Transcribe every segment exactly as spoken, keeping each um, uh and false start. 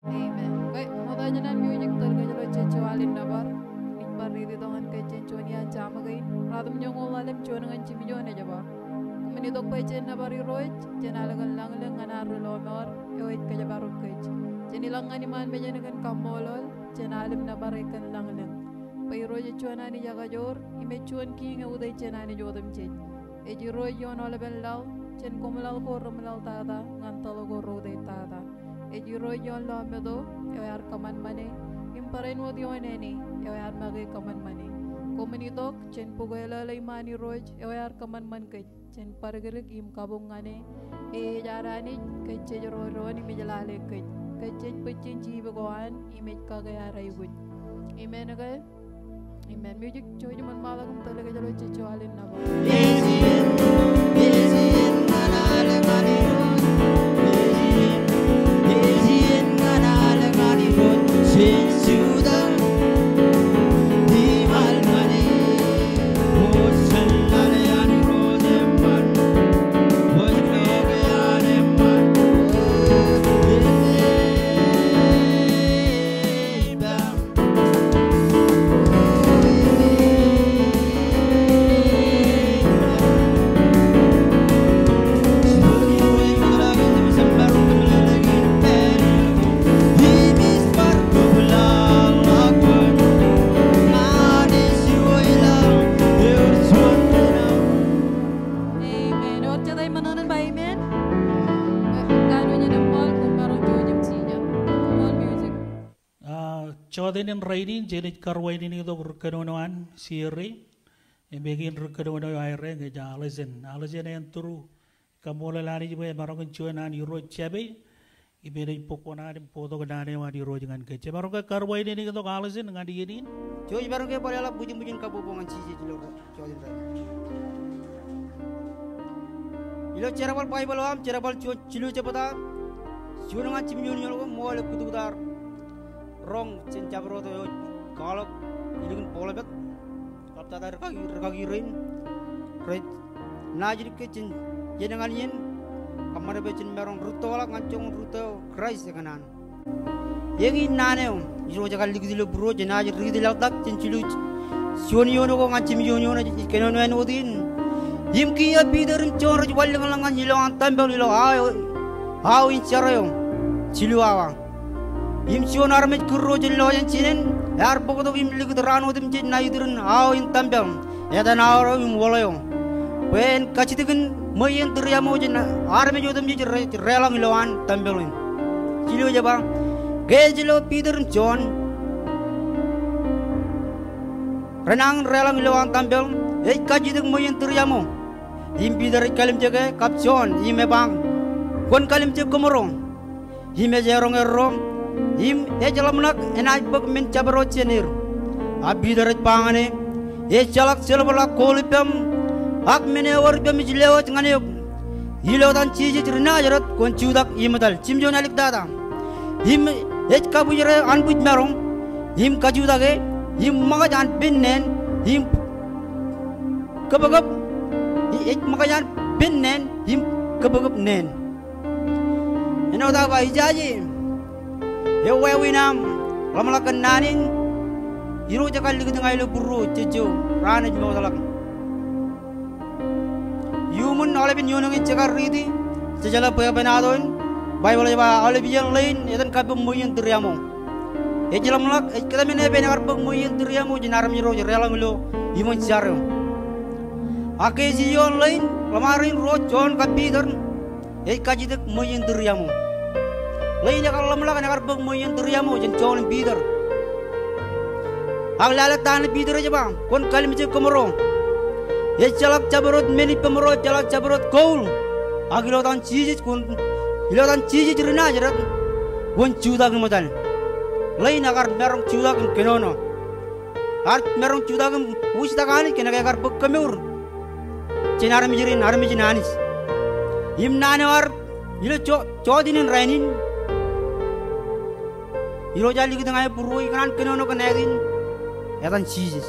Amen. Kwe, ṃokta jān an music tōl kōj ilo jejjo al in nōbar. Im bar riiti tok ñan kōj jān juon iaan jabōt kein. Ratimjuonñoul ḷalem juon ñan jimjuon ej ba, koṃwin itok bwe jen nōbar Irooj jān al kōn lañlōñ ñan ad ri lọmọọr eo ej kōjparok kōj. Jen ilọk ñan iṃaan mejān kōn kaṃṃoolol jān al im nōbar e kōn lañlōñ. Bwe Irooj ej juon Anij ekajoor, im ej juon Kiiñ eo utiej jān anij otemjej. Ej Irooj ioon aolepen laḷ, jān koṃlaḷ ko reṃlaḷ tata, ñan toḷ ko reutiej tata. Ej Irooj ioon lọmeto, eo ear kōṃanṃane, im barāinwōt ioon āne, eo ear make kōṃanṃane. Koṃwin itok, jān bukweḷeḷe iṃaan Irooj, eo ear kōṃanṃan kōj, jān badikdik im kabuñ ñan e, e ej ad Anij, kōj jej ro doon im ij lale kōj, kōj jej bwijin jibukwan, im ej kake ad aikuj. Amen ke? Amen. Music, jouj im ṃōttan ḷọk im tōl kōj ilo jejjo al in nōbar. Amen. Ewōr jete ṃōṇōṇō in ba amen? Kanooj in eṃṃool, koṃ maroñ jouj im jijet. Koṃṃool music. Ah, jọteen in rainin, jenaaj karuwainene tok ri kōnono an Sierra. Im eñin ri kōnono eo aer eñ ej Alison. Alison Andrew. Kaṃṃoolol Anij bwe emaroñ in juon an Irooj jab e. Im enaaj bōk kuṇaan im bōktok naan eo an Irooj ñan kōj. Jemaroñ ke karuwainene tok Alison ñan iien in. Jouj maroñ ke bar leḷọk bwijin bwijin kabbokbok ñan Jisōs ilo jọteen rainin. Ilo jerbal Baibōḷ eo aṃ, jerbal Jon jilu jebta, juon ñan jimjuon ioon ko, ṃool ekkutikitar roñ jān jabdewōt eo ej kwaḷọk ilikin bōklōpet. Ḷaptata rikaki, rikaki rein rej naajdik ke jān iien ñan iien, kōṃṃan bwe jen maroñ rūttoḷọk ñan joñan rūtto eo Kraist ekōṇaan. Eñin naan eo Irooj ekar likūt ilo būruō, jenaaj riiti laḷtak jān jilu juon ioon ko ñan jimjuon ioon ej kōnono āinwōt in. Im kiiō Piter im Jon rej wanlōñḷọk ñan ilowaan tempel ilo awa, awa in jar eo, jilu awa. Im juon armej kūrro jān lọjien jinen ear bōktok im likūt raan otemjej naiturin awa in tempel, etan awa ro im wōḷ eo, bwe en kajjitōkin ṃweiien tūriaṃo jān armej otemjej rej deḷọñ ilowaan tempel in. Jilu ej ba, ke ejjeḷọk Piter im Jon renañin deḷọñ ilowaan tempel, ej kajjitōk ṃweiien tūriaṃo. Im Piter ej kalimjeke kab Jon im eba, kwōn kalimjek kōmro. Im ej eroñ erro, im ej ḷōmṇak enaaj bōk men jabdewōt jān er. A Piter ej ba ñan e, ejjeḷọk silver ak gold ippaṃ, ak men ewōr ippaṃ ij lewōj ñan eok. Ilo etan Jisōs ri Nazeret kwōn jutak iṃōtōl. Jimjuon āliktata. Im ej kabwijere anbwijmaroñ, im kajutake, im ṃōkaj an pen neen, im kōpkōp, ej ṃōkaj an pen neen, im kōpkōp neen. Āinwōt aō ba ijaje, ewāween aṃ ḷōmṇak kōn naan in, Irooj ekar likūt ña ilo būruō jejjo raan ej mootḷọk. Iuṃwin aolepen iioon kein jekar riiti, jejeḷā bwe epen ato in, Baibōḷ ej ba aolep iien ḷein etan kabbōk ṃweiien tūriaṃo. Ej ḷōmṇak, ej kōtmāne bwe en ekar bōk ṃweiien tūriaṃo jān armej ro rej deḷọñ ilo iṃōn jar eo. Ak ke ej iioon ḷein, ḷōṃaro in ruo, Jon kab Piter, ej kajjitōk ṃweiien tūriaṃo. Ḷein ekar ḷōmṇak en ekar bōk ṃweiien tūriaṃo jān Jon im Piter. Ak lale ta ṇe Piter ej ba, kwōn kalimjek kōmro. Ejjeḷọk jabdewōt men ippaṃro, ejjeḷọk jabdewōt gold. Ak ilo etan Jisōs kwōn, ilo etan Jisōs ri Nazeret, kwōn jutak iṃōtōl. Ḷein ekar maroñ jutak im kōnono. Ear maroñ jutak im wūjtak Anij kōnke ekar bōk kemour jān armej rein, armej in Anij. Im naan eo ear ilo jo-, jọteen in rainin, Irooj ear likūt ña ilo būruō ikōṇaan kōnono kōn āt in, etan Jisōs.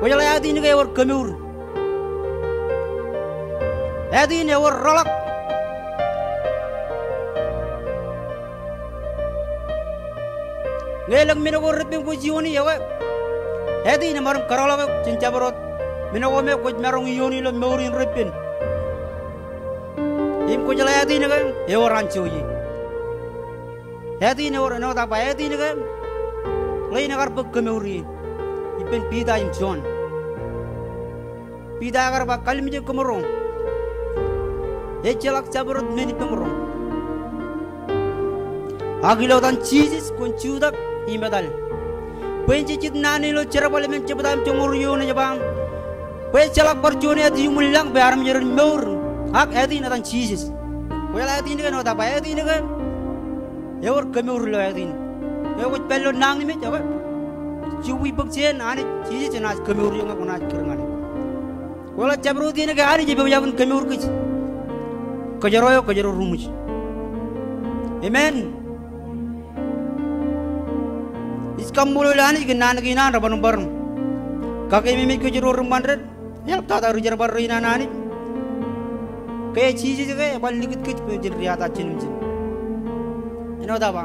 Kwōjeḷā āt in ke ewōr kemour. Āt in ewōr rōḷọk. Ñe elōñ men ko reppen kwōj iiooni, ekwe, ātein emaroñ kōrọọlḷọk eok jān jabdewōt men ko me kwōj maroñ iiooni ilo mour in reppen. Im kwōjeḷā ātein ke ewōr anjọ ie. Ātein ewōr, āinwōt aō ba ātein ke ḷein ekar bōk kōmour ie. Ippān Piter im Jon. Piter ekar ba, kallimjek kōmro. Ejjeḷọk jabdewōt men ippāmro. Ak ilo etan Jisōs kwōn jutak im etal. Bwe en jejjet naan ilo jerbal emān jebta im joñoul eoon ej ba, bwe ejjeḷọk bar juon āt iuṃwin lañ bwe armej ren mour. Ak ātein etan Jisōs. Kwōjeḷā ātein ke, āinwōt aō ba ātein ke ewōr kōmour ilo ātein. Ñe kwōj pād ilo nañinmej, ekwe, jibukwi bōk jān Anij, Jisōs enaaj kōmour eok ñe kwōnaaj kūr ñan e. Kwōjeḷā jabdewōt iien ke Anij epojak in kōmour kōj. Kōjro eo, kōjro ruṃwij. Amen. Ij kaṃṃoolol Anij kōn naan kein an reban bar kakeememej kōj ro ri ṃandeḷ. Eḷaptata ri jerbal rein an Anij. Ke Jisōs ke eban likūt kōj bwe jen riata jinen ijin. Āinwōt aō ba,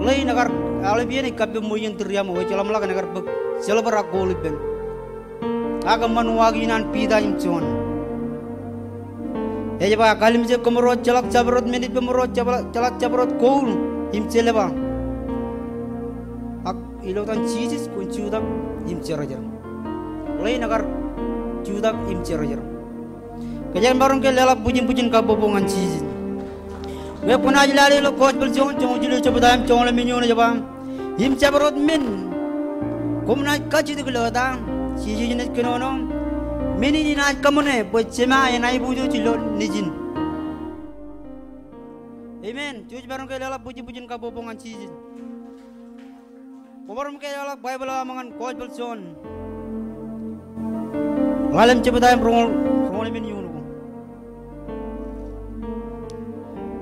ḷein ekar, aolep iien ej kappok ṃweien tūriaṃo, ejjeḷọk ḷọk ñan ekar bōk silver ak gold ippān. Ak eṃṃan uwaak in an Piter im Jon. Ej ba, kallimjek kōmro, ejjeḷọk jabdewōt men ippāmro, ejjeḷọk jabdewōt gold im silver. Ak ilo etan Jisōs kwōn jutak im jerbal. Ḷein ekar jutak im jerbal. Kōjeañ maroñ ke leḷọk bwijin bwijin kabbokbok ñan Jisōs. Ñe kwōnaaj lale ilo Gospel Jon, joñoul jilu, jebta im joñoul emān eoon ej ba, im jabdewōt men koṃ naaj kajjitōk ilo eta, Jisōs enaaj kōnono, men in enaaj kaṃōṇe bwe Jema en aiboojoj ilo Nejin. Amen. Jouj maroñ ke leḷọk bwijin bwijin kabbokbok ñan Jisōs. Kwōmaroñ ke leḷọk Baibōḷ eo aṃ ñan Gospel Jon. Ḷalem jebta im roñoul, roñoul emān eoon ko.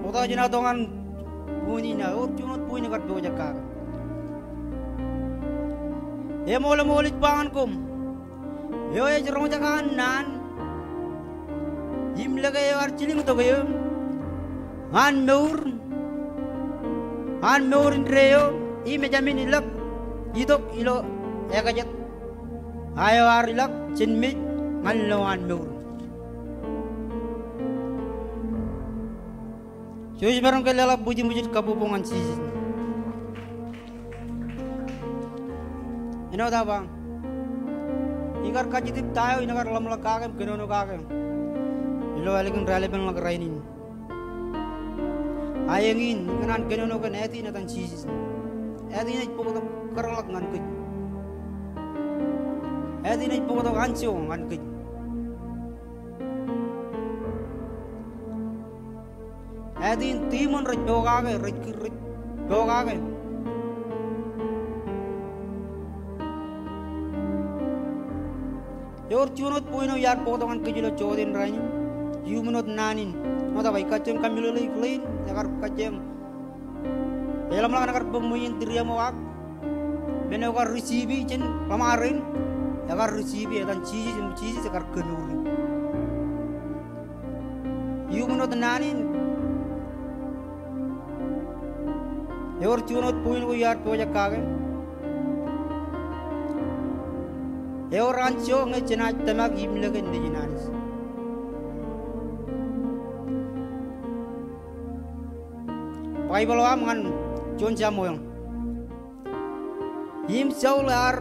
Ṃokta jān aō tok ñan point in, ewōr juon wōt point ekar pojak kake. Eṃool, eṃool ij ba ñan koṃ, eo ej roñjake an naan im lōke eo ear jilkintok eō an mour, an mour indeeo im ejāmin ilọk itok ilo ekajet, a eo ear ilọk jān mej ñan lo an mour. Jouj maroñ ke leḷọk bwijin bwijin kabbokbok ñan Jisōs. Āinwōt aō ba, ikar kajjitōk ta eo inekar ḷōmṇak kake im kōnono kake ilo ālikin raelepen ḷọk rainin. A eñin ikōṇaan kōnono kōn ātein etan Jisōs. Ātein ej bōktok kōrọọlḷọk ñan kōj. Ātein ej bōktok anjọ ñan kōj. Ātein tiṃoṇ rej pokake, rej kūr, rej pokake. Ewōr juon wōt point eo iar bōktok ñan kōj ilo jota in rainin. Iuṃwin wōt naan in. Ṃokta bwe ij kajjioñ kaṃṃoolol eok ḷein ekar kajjioñ eḷōmṇak ñan ekar bōk ṃweien tūriaṃo ak men eo ekar receive jān ḷōṃaro in, ekar receive etan Jisōs im Jisōs ekar kōmour eok. Iuṃwin wōt naan in. Ewōr juon wōt point ko iar pojak kake. Ewōr anjọ ñe jenaaj tōmak im lōke Nejin Anij. Baibōḷ eo aṃ ñan juon Samuel. Im Saul ear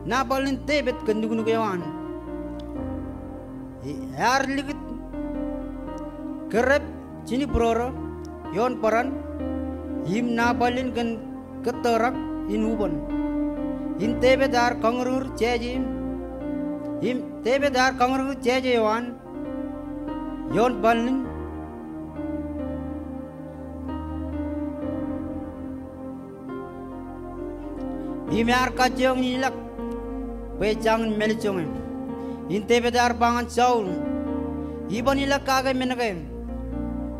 nabal in Devid kōn nuknuk eo an. Ear likūt kōrep jinibūrōrō ioon bōran im nabal in kōn kōttōrak in ubōn. Im Devid ear kañūrñūr jāje, im Devid ear kañūrñūr jāje eo an ioon bōran. Im ear kajjioñ in ilọk bwe ejjañin mālejjoñe. Im Devid ear ba ñan Saul, iban ilọk kake men ke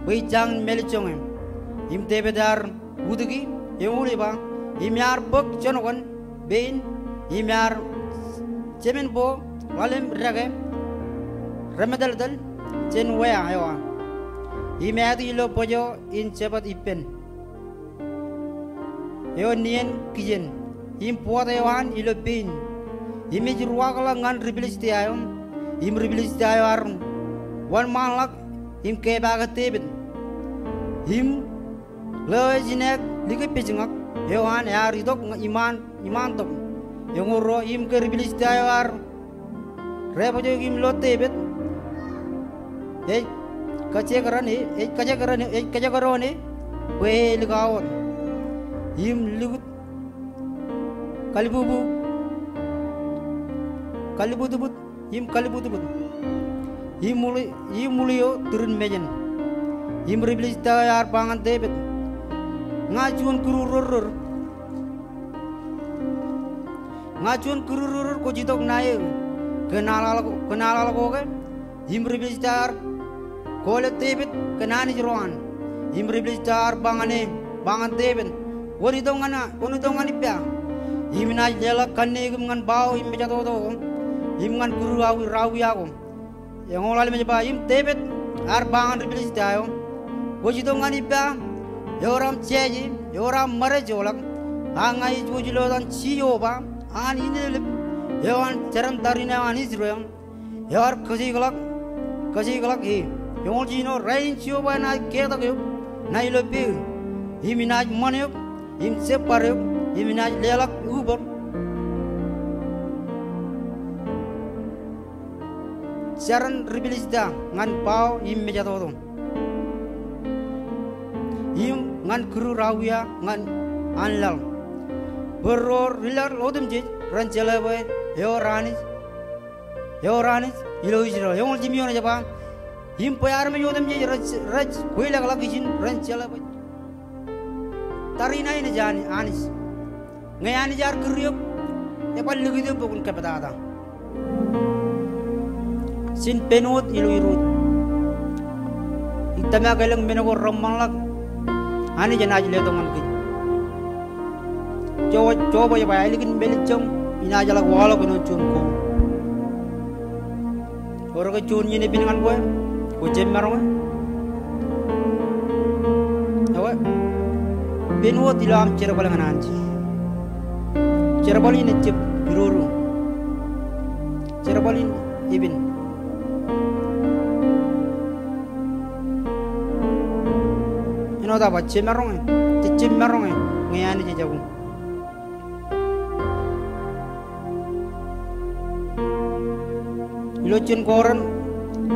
bwe ijjañin mālejjoñe. Im Devid ear utiki eṃool ej ba, im ear bōk jenokan pein, im ear jemenbo ḷalem deke remātōltōl jān wea eo an. Im āti ilo bōjeo in jebōt ippān. eo nien kijen, im buwat eo an ilo pein, im ej ruwaakḷọk ñan ri-Pilistia eo, im ri-Pilistia eo ear wōnṃaanḷọk im kepaake Devid. Im ḷeo ej inaaj likūt pejñak eo an ear itok ña-, iṃaan, iṃaan tok. Eñoul ruo, im ke ri-Pilistia eo ear dāpaj eok im lo Devid, ej kajekdọọn e, ej kajekdọọn e, ej kajekdọọn e bwe elik aō wōt. Im likūt kalbubu, kalbutbut, im kalbutbut. Im uḷi, im uḷi eo turin mejān. Im ri-Pilistia eo ear ba ñan Devid, ña juon kūruroror. Ña juon kūruroror kwōj itok ṇae eō. Kōn aḷaḷ ko, kōn aḷaḷ ko ke? Im ri-Pilistia ear kole Devid kōn anij ro an. Im ri-Pilistia ear ba ñan e, ba ñan Devid, kwōn itok ñan, kwōn itok ñan ippa, im inaaj leḷọk kanniōkūṃ ñan bao im mejatoto ko, im ñan kūru rawiya ko. Eñoul ḷalem ej ba, im Devid ear ba ñan ri-Pilistia eo, kwōj itok ñan ippa ewōr aṃ jāje, ewōr aṃ ṃade joḷọk, ak ña ij wōj ilo etan Jeova an inelep eo an jeran tariṇae eo an Israel, eo ear kōjeikḷọk, kōjeikḷọk e. Eñoul jiljino, rainin Jeova enaaj ketok eok ṇa ilo peō, im inaaj ṃan eok, im jab bar eok, im inaaj leḷọk ubōd jeran ri-Pilistia ñan bao im mejatoto, im ñan kūru rawiya ñan an laḷ, bwe ro ri-laḷ otemjej ren jeḷā bwe ewōr Anij, ewōr Anij ilo Israel. Eñoul jimjuon ej ba, im bwe armej otemjej rej, rej kweilọkḷọk ijin ren jeḷā bwe tariṇae in ej Anij, Anij. Ñe Anij ear kūr eok, eban likūt eok bwe kwōn kōptata. Jen pen wōt ilo Irooj. Ij tōmak elōñ men ko reṃṃanḷọk Anij enaaj letok ñan kōj. Joba, Joba ej ba, ālikin mālejjoñ inaaj ḷak waḷọk āinwōt juon kour. Ewōr ke juon iien epen ñan kwe, kwō jab maroñ e? Ekwe, pen wōt ilo aṃ jerbal ñan Anij. Jerbal in ejjab idodo. Jerbal in epen. Āinwōt aō ba, jemaroñ e, jejjab maroñ e ñe Anij ejako. Ilo Jen Korint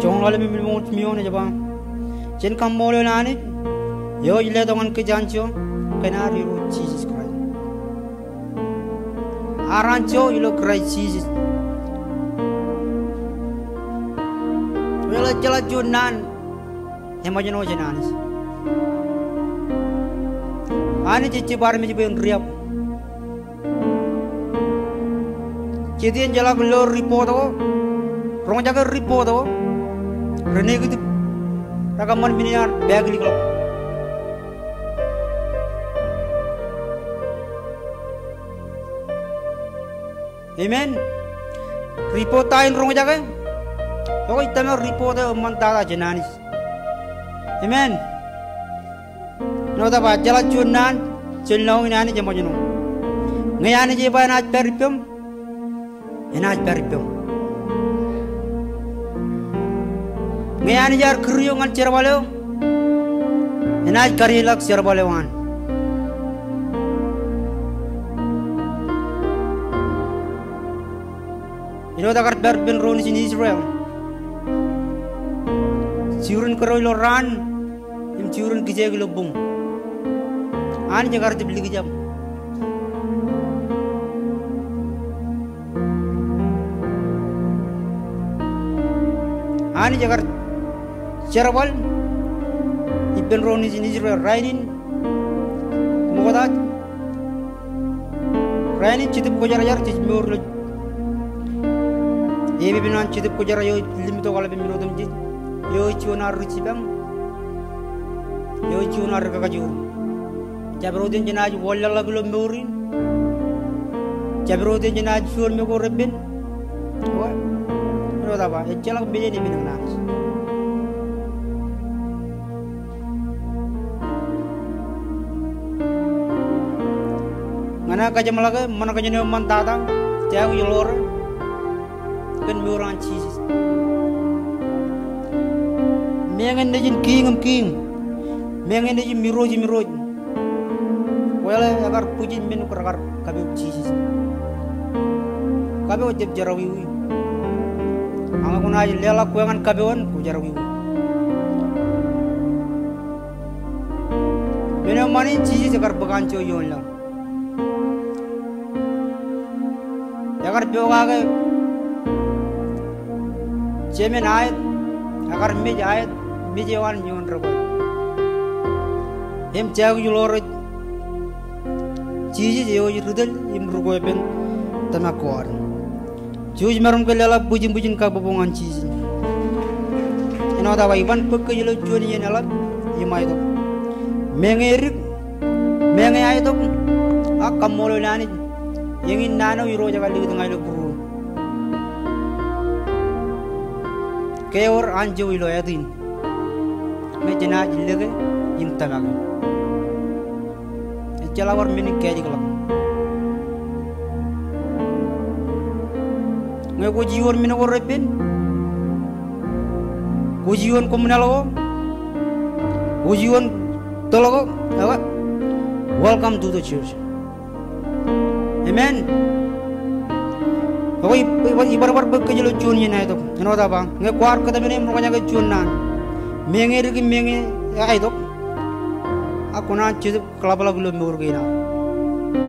joñoul ḷalem im ḷalem eoon ej ba, jen kaṃṃoolol Anij eo ej letok ñan kōj anjọ kōn ad Irooj Jisōs Kraist. Ad anjọ ilo Kraist Jisōs. Ejjeḷọk juon naan eṃōjṇọ jān Anij. Anij ejjab armej bwe en riab. Jet iien jeḷak lo report ko, roñjake report ko, renegative, rekōṃṃan men in an backlick ḷọk. Amen. Report ta in roñjake, ekwe ij tōmak report eo eṃṃantata jān Anij. Amen. Āinwōt aō ba, ejjeḷọk juon naan jān lọñiin Anij eṃōjṇọ. Ñe Anij ej ba enaaj pād ippaṃ, enaaj pād ippaṃ. Ñe Anij ear kūr eok ñan jerbal eo, enaaj karijeḷọk jerbal eo an. Āinwōt ekar pād ippān ro nejin Israel. Jirin kōrā ilo raan im jirin kijeek ilo boñ. Anij ekar jab likjab. Anij ekar jerbal ippān ro nejin Israel rainin. Ṃokta, rainin Jetōb Kwōjarjar jej mour ilo epepen an Jetōb Kwōjarjar eo ej limtok aolepān men otemjej. Eo ej juon ad ri jipañ, eo ej juon ad ri kakajoor. Jabdewōt in jenaaj wanlaḷḷọk ilo mour in. Jabdewōt in jenaaj juon me ko repen. Ekwe, āinwōt aō ba, ejjeḷọk mejān epen ñan Anij. Kajeṃḷọk e, ṃōṇōṇō eo ṃōn tata, jab ilo ro kōn mour an Jisōs. Meñe nejin kiiñ im kiiñ, meñe nejin irooj im irooj, kwōjeḷā ekar bwijin men ko rekar kapo Jisōs. Kapo jab jerọwiwi. Ak ñe kwōnaaj leḷọk kwe ñan kapo eṇ, kwō jerọwiwi. Men eo ṃani Jisōs ekar bōk anjọ ioon laḷ. Ekar pokake jemen aet, ekar mej aet, mej eo an ioon rōkwe. Im jab ilo ro Jisōs eo ej ri tōl im ri kwepen tōmak ko ad. Jouj maroñ ke leḷọk bwijin bwijin kabbokbok ñan Jisōs. Āinwōt aō ba, iban bōk kōj ilo juon iien eḷap im aetok. Meñe edik, meñe aetok, ak kaṃṃoolol Anij. Eñin naan eo Irooj ekar likūt ña ilo būruō ke ewōr anjọ ilo āt in ñe jenaaj lōke im tōmake. Ejjeḷọk bar men in kajjitōk. Ñe kwōj iioon men ko repen, kwōj iioon koṃṃool ko, kwōj iioon tōl ko, ewa, welcome to the church. Amen. Ekwe, ibar, ibar bōk kōj ilo juon iien aetok. Āinwōt aō ba, ñe kwaar kōtmāne im roñjake juon naan, meñe edik im meñe aetok, ak kwōnaaj jetōb kōḷapḷọk ilo mour kein ad.